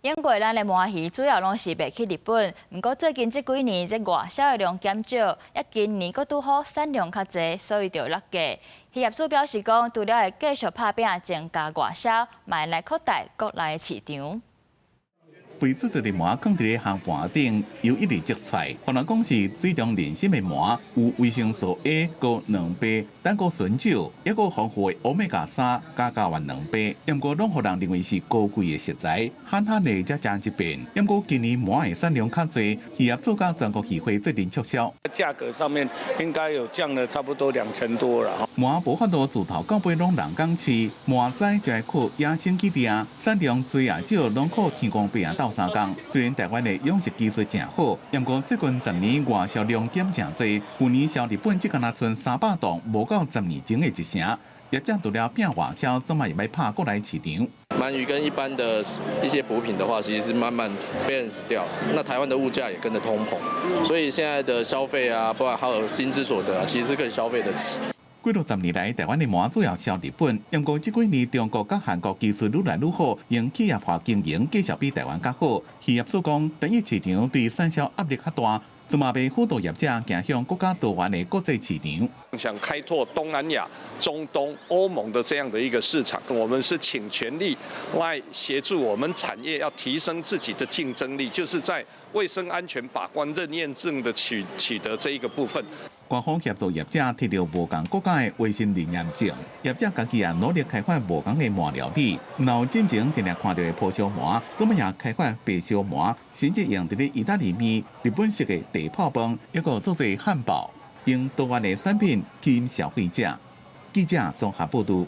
英國咱的鰻魚主要攏是賣去日本，毋過最近這幾年這外銷的量減少，抑今年閣拄好產量較濟，所以就落價。漁業署表示講，除了會繼續拍拚增加外銷，嘛會來擴大國內的市場。肥嘟嘟的鰻囥佇咧烘盤頂，油一直擠出來。予人講是水中人參的鰻，有維生素 A、閣兩倍，膽固醇少，抑閣豐富的歐米伽三佮膠原兩倍。毋過攏予人認為是高貴的食材，罕罕的才食一遍。毋過今年鰻的產量較濟，漁業署佮全國漁會做陣促銷。價格上面應該有降了差不多兩成多了。鰻無法度自頭到尾攏人工飼，鰻仔就愛靠野生去掠，產量濟抑少，攏靠天公伯仔鬥相共。雖然台灣的養殖技術誠好，毋過最近10年外銷量減誠濟，舊年銷日本只敢若賰300噸，無夠10年前的一成。業者除了拼外銷，這擺會欲拍國內市場。鰻魚跟一般的一些補品的話，其實是慢慢 balance 掉。那台灣的物價也跟着通膨，所以現在的消費啊，不管還有薪資所得啊，其實是可以消費得起。過去10年來，台灣的鰻主要銷日本，毋過這幾年中國佮韓國技術愈來愈好，用企業化經營繼續比台灣較好。漁業署講，單一市場對產銷壓力較大，這嘛欲輔導業者走向閣較多元的國際市場。想開拓東南亞、中東、歐盟的這樣的一個市場，我們是傾全力來協助我們產業要提升自己的競爭力，就是在衛生安全把關認驗證的取得這一個部分。官方協助業者提著無仝國家的衛生認驗證，業者家己也努力開發無仝的鰻料理。然後進前定定看著的蒲燒鰻，這擺也開發白燒鰻，甚至用佇咧意大利麵、日本式的茶泡飯，抑閣做做漢堡，用多元的產品吸引消費者。記者綜合報導。